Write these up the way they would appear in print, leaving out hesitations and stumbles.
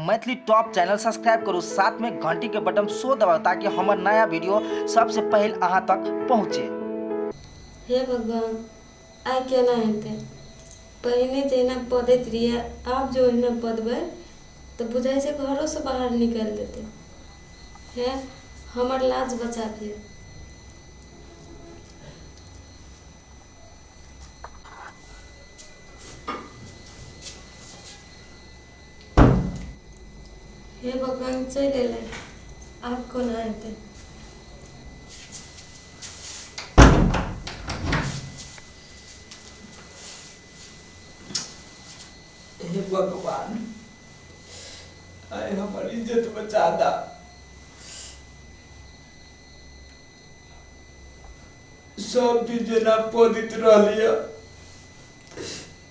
Maithili top channel subscribe करू, साथ में घंटी के बटन सो दबाउ ताकि हमर नया वीडियो सबसे पहल अहाँ तक पहुँचे। हे भगवान, आइ केना हेतै? पहिने जहिना पदैत रहियै, आब जे ओहिना पदबै तऽ बुझाइ छै घरोसँ बाहर निकालि देतै। हे, हमर लाज बचाबियै। हे भगवान, चलि एलै, आब कोना हेतै? हे भगवान, आइ हमर इज्जत बचा दा। सब दिन जेना पदित रहलिय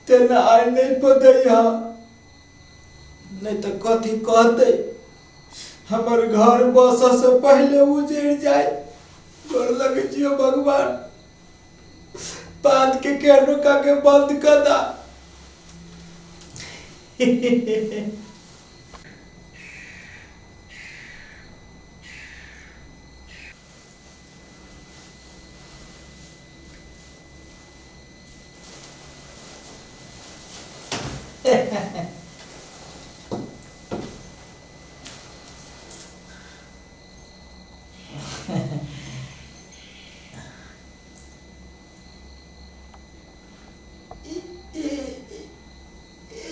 तेना आइ नहि पदैया, नहि तऽ कथी कहतै? हमर घर बससँ पहिले उजड़ि जाय। गोर लगै छियौ भगवान, बात के केहनो के बंद कऽ दा।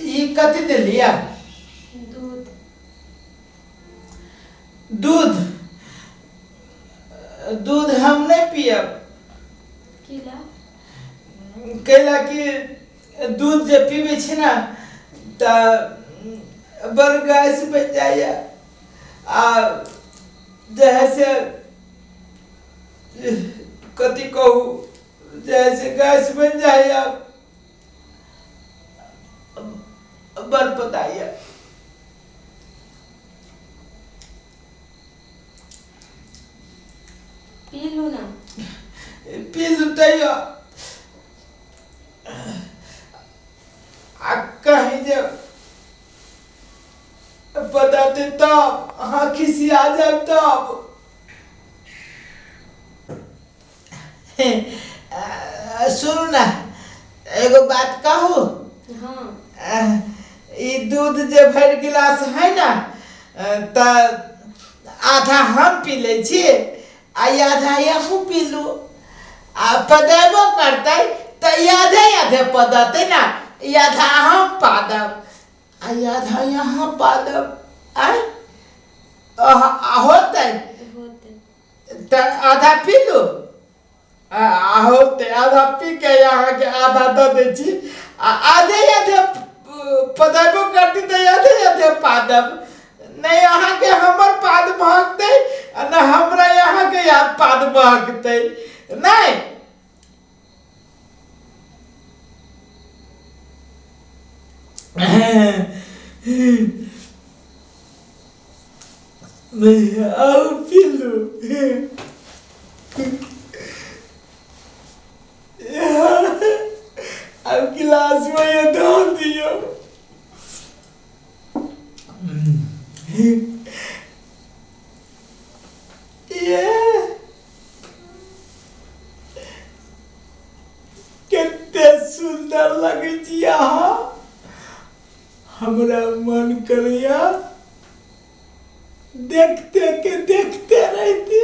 ई कथी देलिया? दूध। दूध? दूध हम नहि पियब। किला? कैला कि दूध जे पीबै छी ने तऽ बड़ गैस बनि जाइए, आ जे है से कथी कहू, जे है से गैस बनि जाइए, बड़ पताइए। पी लू ना। पी लू तैयो आ कहीं जे बताते तब अहाँ खिसिया जायब तब। सुनू ने, एगो बात कहू? हाँ। ई दूध जे भरि गिलास है ने, तऽ आधा हम पी लै छी आ आधा अहूँ पी लू। आ पदेबो करतै तऽ आधे आधे पदतै ने, ई आधा हम पादब आ ई आधा अहाँ पादब। आँय, होतै? होतै। तऽ आधा पी लू आ होतै। आधा पी के अहाँके आधा दऽ दै छी, आ आधे आधे पदेबो करती तऽ आधे आधे पादब। नहि अहाँके हमर पाद महकतै आ नहि हमरा अहाँके याद पाद महकतै। नहि नहीं, आउ पी लू। अब गिलास में ये धो दियो। ये कते सुंदर लगै छी अहाँ, हमरा मन करैया देखते के देखते रहती।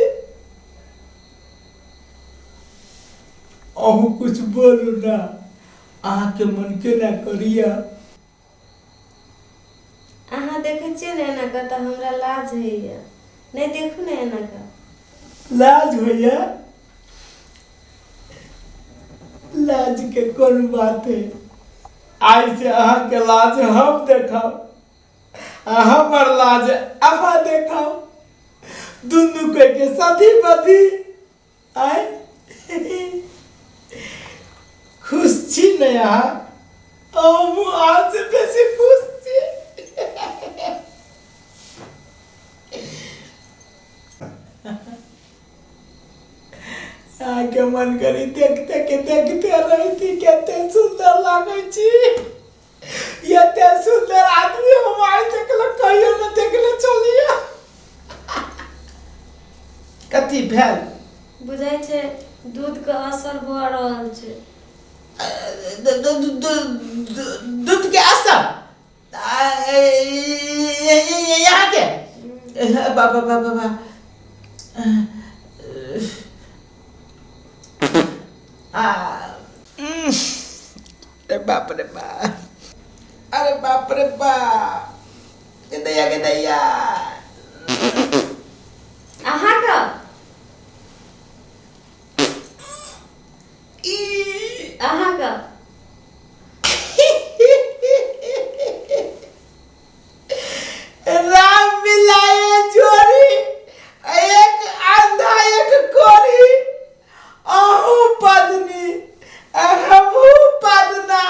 अहूँ कुछ बोलू ना, अहाँके मन केना करिया? अहाँ देखै छियै ने एना कऽ तऽ हमरा लाज होइए। नहि देखू ने एना कऽ। लाज होइए? लाज के कोन बात है? आइ से अहाँके लाज हम देखब आ हमर लाज अहाँ देखब, दुनू कोई के साथी बधी। आय खुश छी ने अहाँ? हमहूँ अहाँ से बेसी खुश छी। अहाँके मन करी देखते के देखते रहती। कते सुंदर लागै छी, एते सुंदर आदमी हम आइ तक कहियो कथी भेल? बुझाइ छै दूधके असर भऽ रहल छै। दूधके असर यहाँके? बाबा बाबा बा, अरे बाप रे बाप, अरे बाप रे बाप, के दैया के दैया। अहाँके ई अहाँके राम मिलाए जोड़ी, एक आंधा एक कोरी, अहू पदनी हमहू पदना,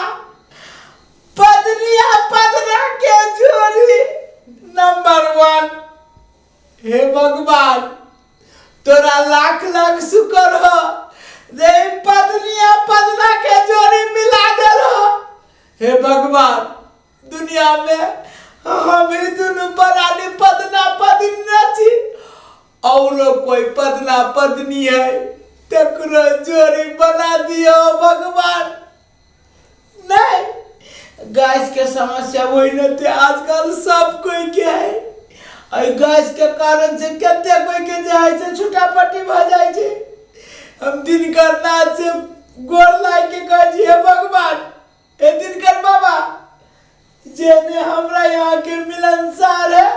पदनी आ पदना के जोड़ी नंबर 1। हे भगवान, तोरा लाख लाख शुक्र हो जे पदनी आ पदना के जोड़ी मिला देल हो। हे भगवान, दुनिया में हम ही दुनू परानी पदना पदनी न छी, औरो कोई पदना पदनी है तकरो जोड़ी बना दियो भगवान। नहीं, गैस के समस्या वही न थे आजकल सब कोई के है। एहि गैस के कारण से कते कोई के जे है से छुटापट्टी भऽ जाइ छै। हम दिनकर नाथ से गोर लागि के कहै छी, हे भगवान, हे दिनकर बाबा, जेने हमरा यहाँ के मिलनसार है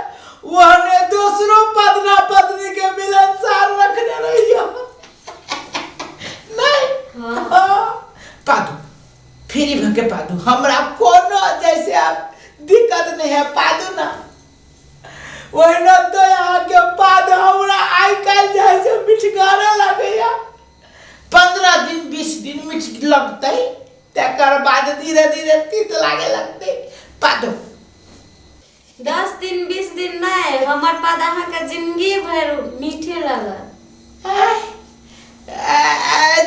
वहने दूसरो पदना पत्नी के मिलनसार रखने रहियो। नहीं। हाँ। हाँ। पादू फ्री भके पादू, हमरा कोनो जैसे आप दिक्कत नहीं है, पादू ना। वही तो यहाँ के पाद हमरा आइ काल्हि जे है से मिठगारे लगैया। 15 दिन 20 दिन मिठ लगतै, तकर बाद धीरे धीरे तीत लागे लगतै। पादू 10 दिन 20 दिन नहि, हमर पाद अहाँके जिंदगी भरि मीठे लागत।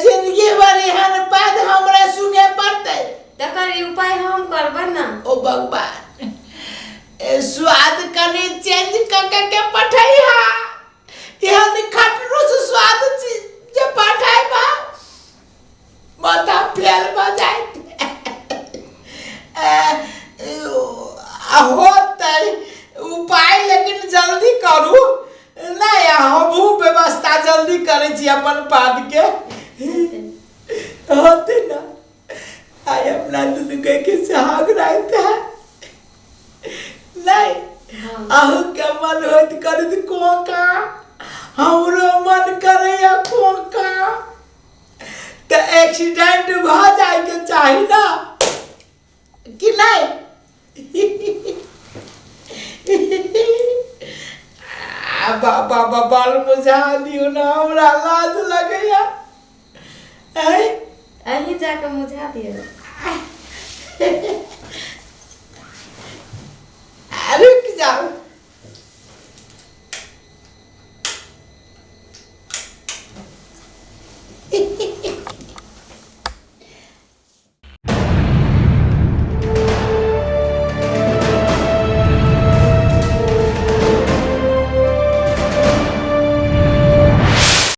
जिंदगी भर एहन पाद हमरा सुने पड़तै? तकर ई उपाय हम करबै ने। ओ भगवान, स्वाद कनि चेंज क क के पठैहा, एहन खटरूस स्वाद जे पठैबा माथा फेल भऽ जायत। होतै उपाय, लेकिन जल्दी करू। नहीं, हमहूँ व्यवस्था जल्दी करै छी अपन पाद के। होते ना, आइ अपना दुनू के के सुहाग राति है नहीं? हाँ। अहू के मन होइत करैत कोका, हमरो मन करैया कोका, तऽ एक्सीडेंट भऽ जायके चाही ना कि नहीं? आ बाबा बाबा, बुझा दियौ ना, हमरा लाज लगैया। आँय? अहीं जाके मुझा दियौ। रुक जाओ।